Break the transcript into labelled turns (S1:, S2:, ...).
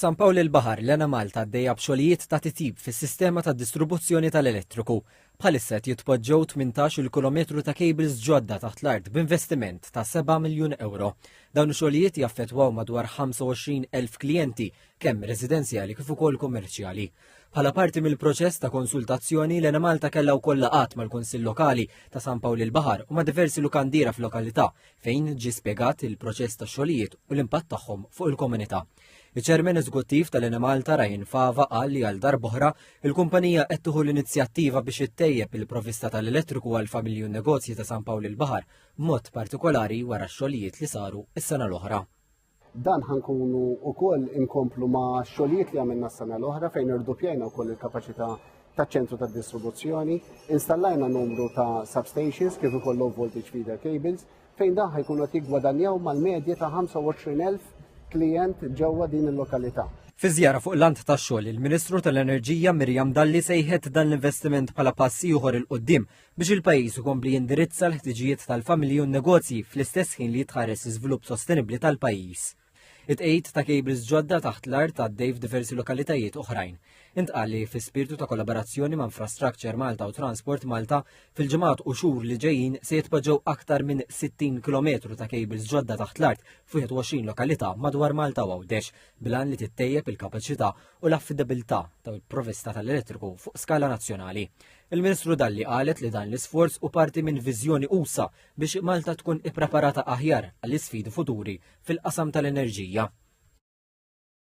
S1: F'San Pawl il-Baħar, l-Enemalta għaddejja b'xogħlijiet ta' titjib fis-sistema ta' distribuzzjoni tal-elettriku. Bħalissa qed jitpoġġew 18-il kilometru ta' cables ġodda taħt l-art b'investiment ta' 7 miljun ewro. Dawn ix-xogħlijiet jaffettwaw madwar 25,000 klijenti kemm residenzjali kif ukoll kummerċjali. Bħala parti mill-proċess ta' konsultazzjoni, l-Enemalta kellha wkoll laqgħat mal-Kunsill Lokali ta' San Pawl il-Baħar u ma' diversi lukandiera fil-lokalità fejn ġie spjegat il-proċess tax-xogħlijiet u l-impatt tagħhom fuq il-komunità. Iċ-Chairman Eżekuttiv tal-Enemalta Ryan Fava qal li għal darb'oħra il-kumpanija qed tieħu l-inizjattiva biex ittejjeb il-provvista tal-elettriku għal familji u negozji ta' San Pawl il-Baħar, b'mod partikolari wara x-xogħlijiet li saru s-sena l-oħra.
S2: Dan ħankunu wkoll inkomplu ma' xogħlijiet li għamilna s-sena l-oħra fejn irdupjajna wkoll il-kapaċità taċ-ċentru tad-distribuzzjoni, installajna numru ta' substations kif ukoll low voltage feeder cables fejn dan ħajkunu qed jiggwadanjaw mal-medja ta' 25,000 klijent ġewwa din il-lokalità.
S1: Fi żjara fuq lant tax-xogħol, il-Ministru tal-Enerġija Miriam Dalli sejħet dan l-investiment bħala pass ieħor 'il quddiem biex il-pajjiż ikompli jindirizza l-ħtiġijiet tal-familji u n-negozji fl-istess ħin li jitħares l-iżvilupp sostenibbli tal-pajjiż. It-tqegħid ta' cables ġodda taħt l-art għaddej f'diversi lokalitajiet oħrajn. Intqal li fi spirtu ta' kollaborazzjoni ma' Infrastructure Malta u Transport Malta, fil-ġimgħat u xhur li ġejjin se jitpoġġew aktar minn 60 kilometru ta' cables ġodda taħt l-art f'21 lokalità madwar Malta u Għawdex bil-għan li tittejjeb il-kapaċità u l-affidabilità tal-provvista tal-elettriku fuq skala nazzjonali. Il-Ministru Dalli qalet li dan l-isforz hu parti minn viżjoni usa' biex Malta tkun ippreparata aħjar għall-isfidi futuri fil-qasam tal-enerġija.